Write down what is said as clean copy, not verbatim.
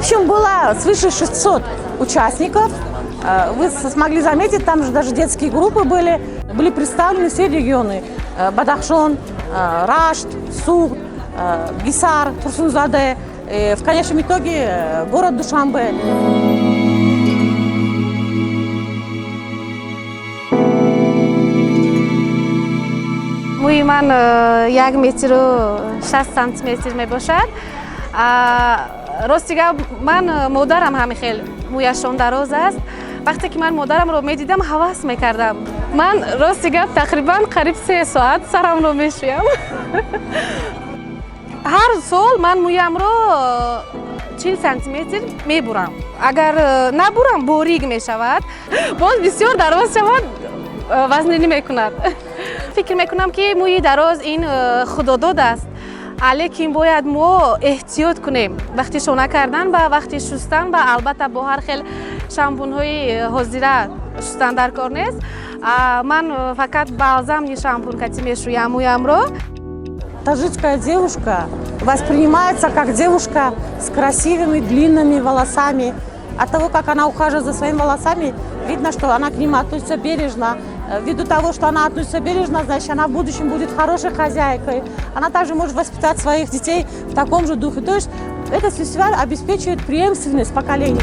Общем, было свыше 600 участников. Вы смогли заметить, там же даже детские группы были. Были представлены все регионы. Бадахшон, Рашт, Суғд, Гисар, Турсунзаде. В конечном итоге город Душанбе. Мӯи ман 1 метру 60 сантиметр мебошад. Рости гап, ман модарам ҳамин хел мӯяшон дароз аст. Вақте ки ман модарамро медидам, ҳавас мекардам. Ман, рости гап, тақрибан қариб 3 соат сарамро мешӯям. Ҳар сол ман мӯямро 40 сантиметр мебурам. Агар набурам, борик мешавад, боз бисёр дароз шавад, вазнинӣ мекунад. Фикр мекунам, ки мӯи дароз ин худодод аст, лекин бояд мо эҳтиёт кунем вақти шона кардан ва вақти шустан. Ва албатта бо ҳар хел шампунҳои ҳозира шустан дар кор нест. Ман фақат балзамни шампун кати мешӯям мӯямро. Таджикская девушка воспринимается как девушка с красивыми длинными волосами. От того, как она ухаживает за своими волосами, видно, что она к ним относится бережно. Ввиду того, что она относится бережно, значит, она в будущем будет хорошей хозяйкой. Она также может воспитать своих детей в таком же духе. То есть этот фестиваль обеспечивает преемственность поколений.